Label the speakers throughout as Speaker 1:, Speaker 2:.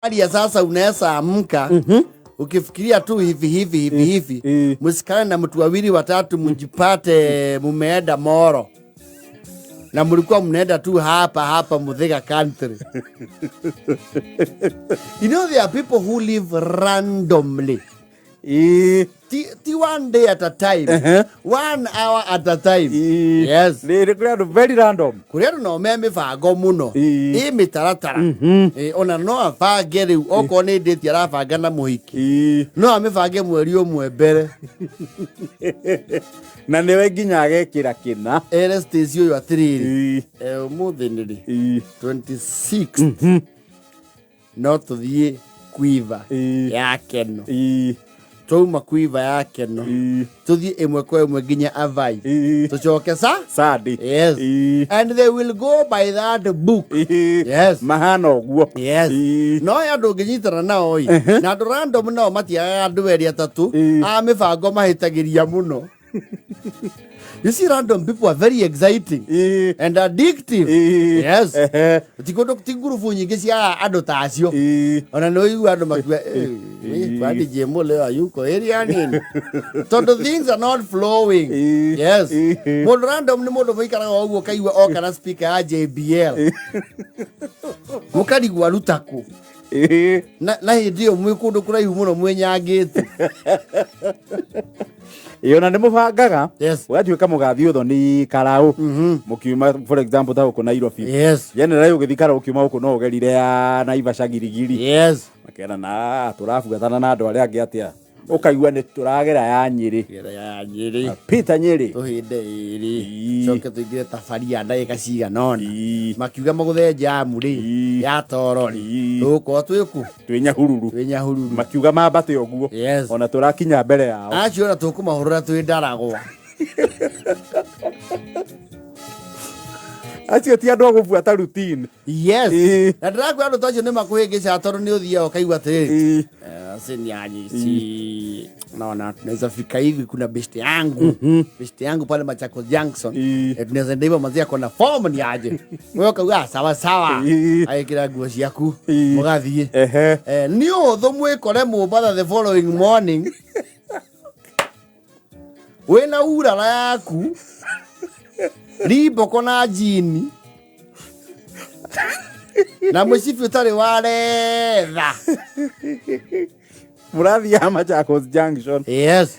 Speaker 1: Hali sasa unaweza amka ukifikiria tu hivi hivi hivi hivi, msikane na mtu wawili watatu, mjipate mumeenda Moro na mlikuwa mnaenda tu hapa hapa Muthaiga country. You know, there are people who live randomly. Ti one day at a time, one hour at a time. Yes.
Speaker 2: Nĩ kũrĩ andũ very random.
Speaker 1: Kũrĩ andũ nao me mĩbango mũno, ĩ mĩtaratara. Ona no abange rĩu okorwo nĩ ndĩti arabanga na mũhiki, no amĩbange mweri ũmwe mbere.
Speaker 2: Na nĩwe nginya agekĩra kĩna.
Speaker 1: Ere Stacy ũyũ atĩrĩrĩ, ũmũthĩ nĩ rĩ? 26, no tũthiĩ Quiver ya Keno. Twauma Quiver ya Keno, tũthiĩ ĩmwe kwa ĩmwe nginya Avai, tũcoke sa
Speaker 2: Sunday.
Speaker 1: Yes. And they will go by that book. Yes.
Speaker 2: Mahana ũguo.
Speaker 1: Yes. No andũ ũngĩnyitana nao ĩ, na andũ random nao matiagaga andũ erĩ atatũ a mĩbango mahĩtagĩria mũno. You see, random people are very exciting and addictive. Yes. Ti kũndũ, ti ngurubu nyingĩ cia andũ ta acio. Ona nĩ ũigua andũ makiuga, "Eh, eh, kwani Jemo leo hayuko area nini?" Tondũ things are not flowing. Yes. Mũndũ random nĩ mũndũ mũikaraga ũguo, ũkaigua oka na speaker ya JBL, mũkarigwo aruta kũ. Na hĩndĩ ĩyo mwĩ kũndũ kũraihu mũno mwĩnyangĩte.
Speaker 2: Ĩ, ona nĩ mũbangaga, ũgatuĩka mũgathiĩ ũthoni karaũ mũkiuma, for example, ta gũkũ Nairobi. Generally ũgĩthiĩ karaũ ũkiuma gũkũ no ũgerire ya Naivasha, Girigiri. Makera na tũrabuatana na andũ arĩa angĩ atĩa, ũkaigua nĩ tũragera ya Nyĩrĩ.
Speaker 1: Gera ya Nyĩrĩ.
Speaker 2: Peter Nyĩrĩ.
Speaker 1: Tũhĩnde ĩrĩ, coke tũingĩre tabari ya ndagĩka cigana ũna. Makiuga magũthe njamu rĩ, ya toro rĩ, tũgũkorwo twĩku
Speaker 2: Twĩ Nyahururu.
Speaker 1: Twĩ Nyahururu.
Speaker 2: Makiuga mambate ũguo. Ona tũrakinya mbere yao.
Speaker 1: Acio ona tũkũmahũrũra twĩ ndaragwa.
Speaker 2: Acio ti andũ a gũbuata routine.
Speaker 1: Yes. Na ndĩrakwĩra andũ ta acio nĩ makũhĩngĩcaga, tondũ nĩ ũthiaga ũkaigua atĩrĩrĩ, "Eh, ni aje, si naona tunaweza fika hivi, kuna beshte yangu pale Machakos Junction, tunaweza enda hivyo, mazia kona form ni aje?" Wewe ukauga, "Ah, sawa sawa." Agĩkĩra nguo ciaku, mũgathiĩ. Nĩ ũhũthũ mwĩkore Mombatha the following morning wĩna urara yaku, rimboko na jini na mũcibi ũtarĩ wa retha.
Speaker 2: Mũrathiaga Machakos Junction.
Speaker 1: Yes,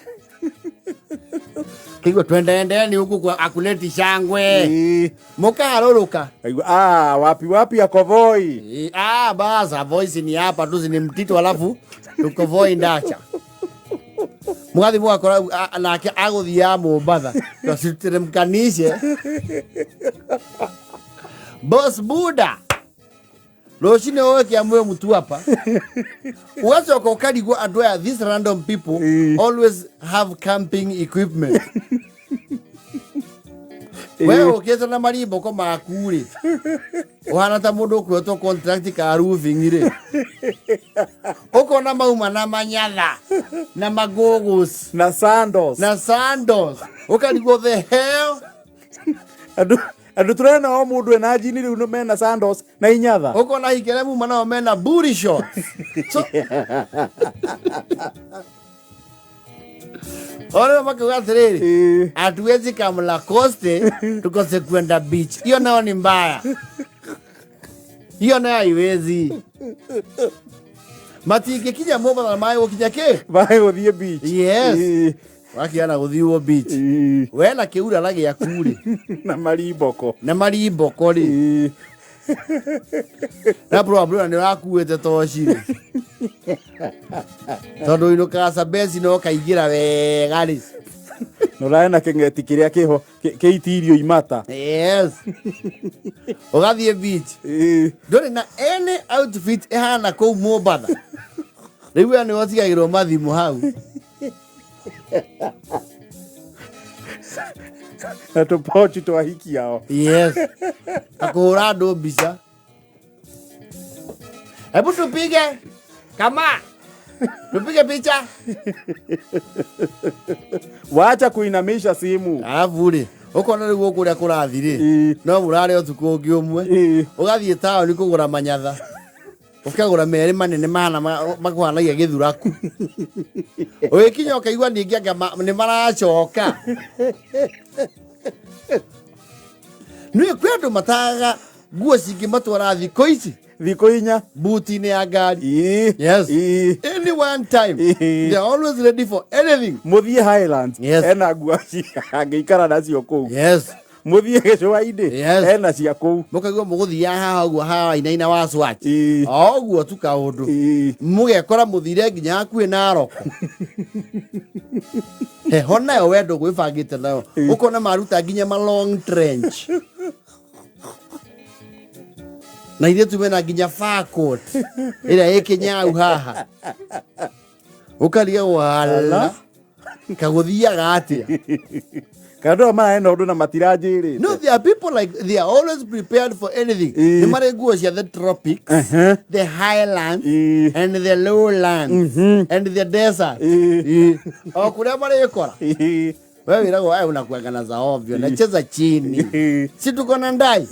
Speaker 1: kĩigua twendendeni huku kwa akuleti shangwe. Mũkaharũrũka.
Speaker 2: Kaigua, ah, wapi wapi ya Kovoi.
Speaker 1: Ah, basa voice ni hapa tu, ni mtito, alafu tuko Voi ndacha mugathi mugakora nake agũthiaga Mombatha twaciteremkanishe boss buda rũcinĩ ũgĩkia mwĩ mũtu hapa, ũgacoka ũkarigwo andũ aya, these random people always have camping equipment. We ũkĩte na marimboko maku rĩ, ũhana ta mũndũ ũkuhetwo contract ka roofing rĩ, ũkona mauma na manyatha na magoggles.
Speaker 2: Na sandals.
Speaker 1: Na sandals, ũkarigwo, the hell?
Speaker 2: Andũ tũrena o mũndũ ena jini rĩu mena sandals na inyatha.
Speaker 1: Ũkona hikere muma nao mena booty shorts, so Ore makiuga atĩrĩrĩ, hatuwezi kam Lacoste tukose kwenda beach, hiyo nayo ni mbaya, hiyo nayo haiwezi. Matingĩkinya Mombatha na maĩ gũkinya kĩ?
Speaker 2: Maĩ gũthiĩ beach.
Speaker 1: Yes. Wakiana gũthiwo beach we na kĩurara gĩaku rĩ.
Speaker 2: Na marimboko.
Speaker 1: Na marimboko rĩ. Na probably ona nĩ ũrakuĩte toci rĩ, tondũ inũkaga cabeci no kaingĩra wega rĩ.
Speaker 2: Na ũrarĩ na kĩng'eti kĩrĩa kĩho kĩitirio imata.
Speaker 1: Yes, ũgathiĩ beach, ndũrĩ na any outfit ĩhana kũu Mombatha. Rĩu we nĩwe ũtigagĩrwo mathimũ hau.
Speaker 2: Na tũpochi twa hiki yao.
Speaker 1: Yes, akũhũra andũ mbica, "Hebu tupige kama tupige picha."
Speaker 2: Wacha kuinamisha simu.
Speaker 1: Arabu rĩ, ũkona rĩu gũkũ ũrĩa kũrathi rĩ, no mũrare ũtukũ ũngĩ ũmwe, ũgathiĩ taũni kũgũra manyatha. Ũkagũra merĩ manene mahana makuhanagia gĩthuraku. Ũgĩkinya ũkaigua ningĩ anga nĩ maracoka. Nĩ kwĩ andũ matagaga nguo cingĩmatwara thikũ ici.
Speaker 2: Thikũ 4.
Speaker 1: Buti-inĩ ya ngari. Yes. Any one time. They are always ready for anything.
Speaker 2: Mũthiĩ Highlands. Ena nguo angĩikara nacio kũu. Mũthiĩ gĩcũa-inĩ. Ena cia kũu.
Speaker 1: Mũkaigua mũgũthiaga haha ũguo haha inaina wa Swatch. O ũguo tu kaũndũ. Mũgekora mũthire nginya hakuhĩ na Narok. Heho nayo wendo gwĩbangĩte nayo. Ũkona maruta nginya ma long trench. Na ithuĩ tume na nginya fur coat ĩrĩa ĩ kĩnyau haha. Ũkarigagwo hala kagũthiaga atĩa.
Speaker 2: Kana andũ aya mararĩ ũndũ na matiranjĩrĩte.
Speaker 1: No, there are people like they are always prepared for anything. Nĩ marĩ nguo cia the tropics, the highlands, and the lowlands, and the desert. O kũrĩa marĩkora. Wewe wĩragwo wewe unakuanga na za ovyo, nacheza chini. Si tuko na ndai.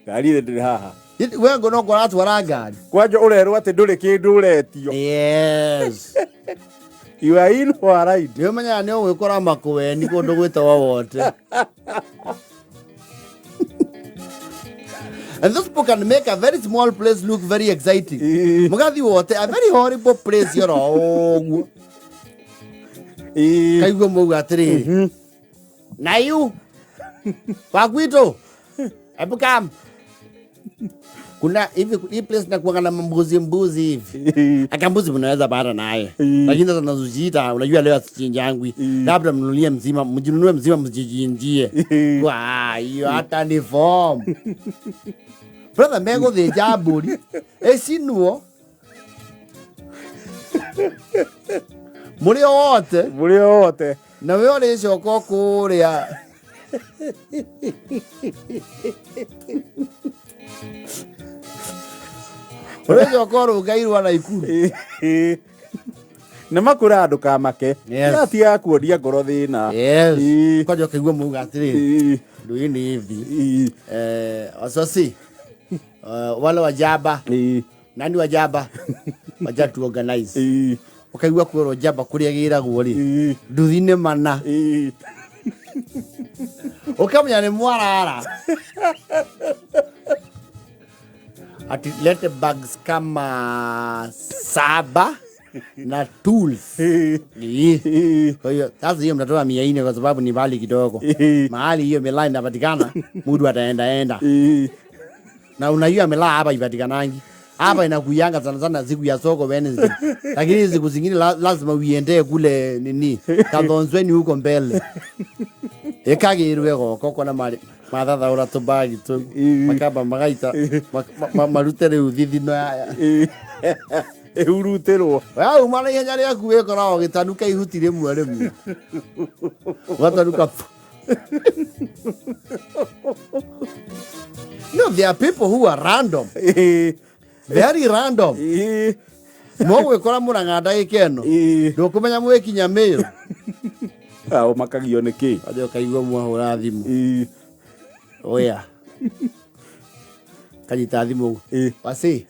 Speaker 2: Ngari ĩrĩ ndĩrĩ haha.
Speaker 1: Wewe ngono ũratwara ngari.
Speaker 2: Kwanja ũrerwo atĩ ndũrĩ kĩndũ ũretio.
Speaker 1: Yes.
Speaker 2: You are in for a ride.
Speaker 1: Nĩ ũmenyaga nĩ ũgwĩkora Makũeni kũndũ gwĩtagwo wote. And those people can make a very small place look very exciting. Mũgathi wote, a very horrible place yoro ũguo. Kaigua mauga atĩrĩrĩ. Na you wa gwitũ, hebu come. Kuna hivi hii place nakuanga na mbuzi mbuzi hivi. Aka mbuzi mnaweza pata naye. Lakini sasa nazojiita unajua leo asichinjangwi. Labda mnunulie mzima, mjinunue mzima mjichinjie. Wa, hiyo hata ni form. Brother megũthĩnja mbũri. Ĩcinwo. Mũrĩ o wote.
Speaker 2: Mũrĩ o wote.
Speaker 1: Na we ũrĩcoka kũrĩa. Ũrĩcoka ũrũngairwo na ikuru.
Speaker 2: Nĩ makwĩraga ndũkamake. Tiga kuonia ngoro thĩna.
Speaker 1: Kwanja ũkaigua mauga atĩrĩrĩ. Ndũĩ nĩ hivi. Wasosi. Wale wajaba. Nani wajaba? Waja tu organize. Ũkaigua kwĩrwo njamba kũrĩa gĩragwo rĩ. Nduthi nĩ mana. Ũkamenya nĩ mwarara. Ati lete bags kama 7 na tools. Kwa hiyo sasa hiyo mnatoa 400 kwa sababu ni mbali kidogo. Mahali hiyo milaa inapatikana, mtu ataenda enda. Na unajua milaa hapa ipatikanangi. Hapa inakuyanga sana sana siku ya soko Wednesday. Lakini siku zingine lazima uiendee kule nini? Kathonzweni huko mbele. Ĩkagĩrwe goko kona mari mathathaũra tũbagi tũu. Makamba magaita marute rĩu thithino ya.
Speaker 2: Ĩhurutĩrwo.
Speaker 1: Wauma na ihenya rĩaku wĩkoragwo ũgĩtanuka ihuti rĩmwe rĩmwe. Ũgatanuka. No, there are people who are random. Very random. Mũgwĩkora mũrang'a ndagĩka ĩno. Ndũkũmenya mwĩkinya mĩrũ.
Speaker 2: Ũmakagio nĩ kĩ?
Speaker 1: Wanja ũkaigua mwahũra thimũ. Oya. Kanyita thimũ. Wasi.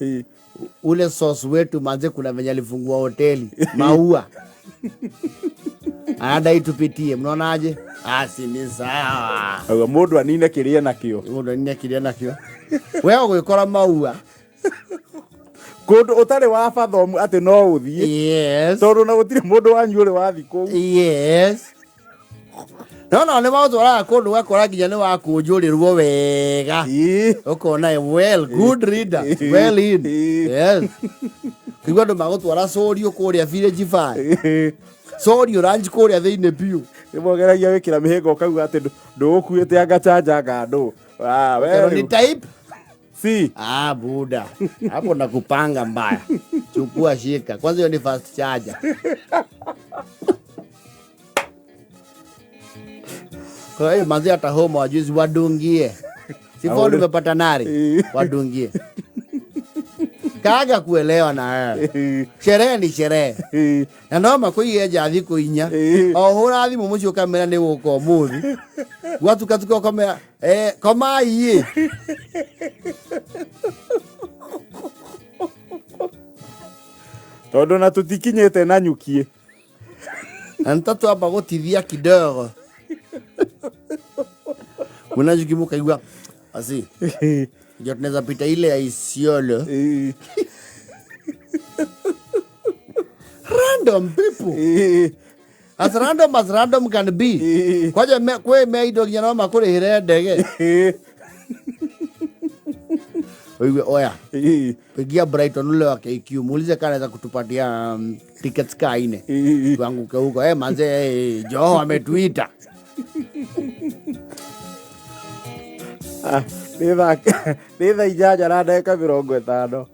Speaker 1: Ule sauce wetu manze kuna venye alifungua hoteli. Maua. Anadai tupitie, mnaonaje? Si ni sawa.
Speaker 2: Auga mũndũ anine kĩrĩa nakĩo.
Speaker 1: Mũndũ anine kĩrĩa nakĩo. We ũgwĩkora maua.
Speaker 2: Kũndũ ũtarĩ wa bathomu atĩ no ũthiĩ. Tondũ na gũtirĩ mũndũ wanyu ũrĩ wathiĩ kũu.
Speaker 1: No, no, nĩ maũtwaraga kũndũ ũgakora nginya nĩ wakũnjũrĩrwo wega. Ũkona well, good reader, well in. Yes. Kũigua andũ magũtwara corio kũrĩa village 5. Corio ranch kũrĩa thĩinĩ biũ.
Speaker 2: Nĩ mogeragia wĩkĩra mĩhĩnga ũkauga atĩ ndũgũkuĩte anga chanja anga ndũ. We
Speaker 1: Pero ni
Speaker 2: rĩu.
Speaker 1: type?
Speaker 2: Si.
Speaker 1: Buda. Hapo nakupanga mbaya. Chukua shika. Kwanza hiyo ni fast charger. Kwa hiyo manzi hata home wajuzi wadungie. Si phone umepata nari? Wadungie. Kaga kuelewa na wewe. Sherehe ni sherehe. Na no makuiye thikũ 4. O hũra thimũ mũciĩ ũkamera nĩ gũka ũmũthĩ. Gwatuka tuka ũkamera, komai.
Speaker 2: Tondũ na tũtikinyĩte na nyukiĩ.
Speaker 1: Na nĩtatwamba gũtithia kidogo mwena nyuki mũkaigua asi ndio tunaweza pita ile ya Isiolo. Random people, as random as random can be. Kwaja kwĩ me indo nginya no makũrĩhĩre ndege ũigue oya pigia Brighton ule wa KQ, muulize kama anaweza kutupatia tickets ka ine tuanguke huko. Eh, manze, Joho ametuita.
Speaker 2: Ah, nĩ thaa 8:50.